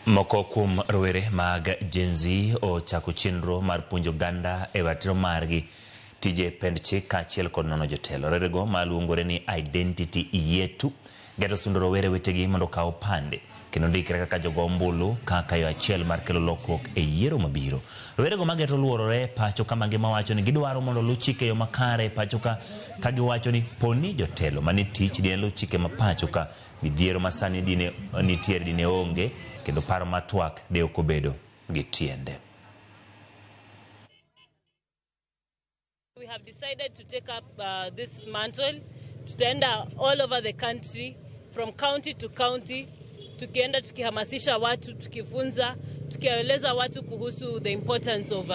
Moko kuom rowere mag Gen Z ochako chenro mar puonjo oganda e ratiro margi, tije pend chik kaachiel kod nono jotelo. Rowerego ma luongore ni Identity Yetu geto sundo rowere wetegi mondo okaw opande kendo ndikre kaka jogo ombulu kaka yo achiel mar kelo lokruok e yiero mabiro. Rowerego mageto luorore pacho ka mangima wacho ni gidwaro mondo oluw chike e yo makare pacho ka ka giwacho ni poni jotelo mane tich dine luw chike ma pacho ka midhiero masani dine nitiere dine onge kendo paro mar twak de ok obedo gi tiende. We have decided to take up this mantle. Tutaenda all over the country from county to county, tukienda tukihamasisha watu, tukifunza, tukieleza watu kuhusu the importance of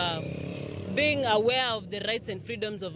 being aware of the rights and freedoms of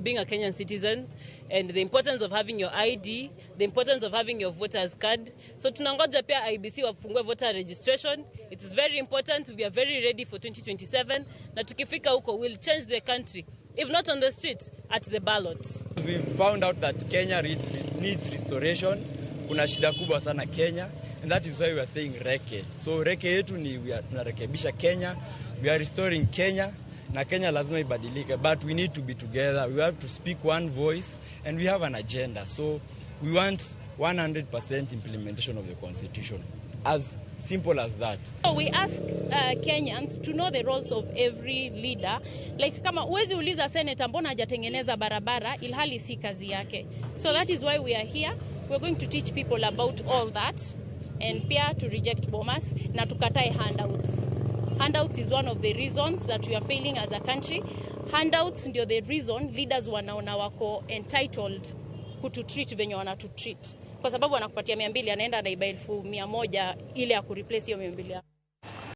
being a Kenyan citizen and the importance of having your ID, the importance of having your voter's card. So tunangoja pia IEBC wafungue voter registration. It is very important. We are very ready for 2027. Na tukifika huko, we'll change the country. If not on the street, at the ballot. We found out that Kenya needs restoration. Kuna shida kubwa sana Kenya, and that is why we are saying reke. So reke yetu ni we are, tunarekebisha Kenya, we are restoring Kenya, na Kenya lazima ibadilike, but we need to be together. We have to speak one voice and we have an agenda. So we want 100% implementation of the constitution. As simple as that. So we ask Kenyans to know the roles of every leader. Like kama huwezi uliza senator mbona hajatengeneza barabara ilhali si kazi yake. So that is why we are here. We're going to teach people about all that and pia to reject bombers na tukatae handouts. Handouts is one of the reasons that we are failing as a country. Handouts ndio the reason leaders wanaona wako entitled kututreat venye wanatutreat, kwa sababu anakupatia 200, anaenda anaiba 100,000 ile ya kureplace hiyo 200.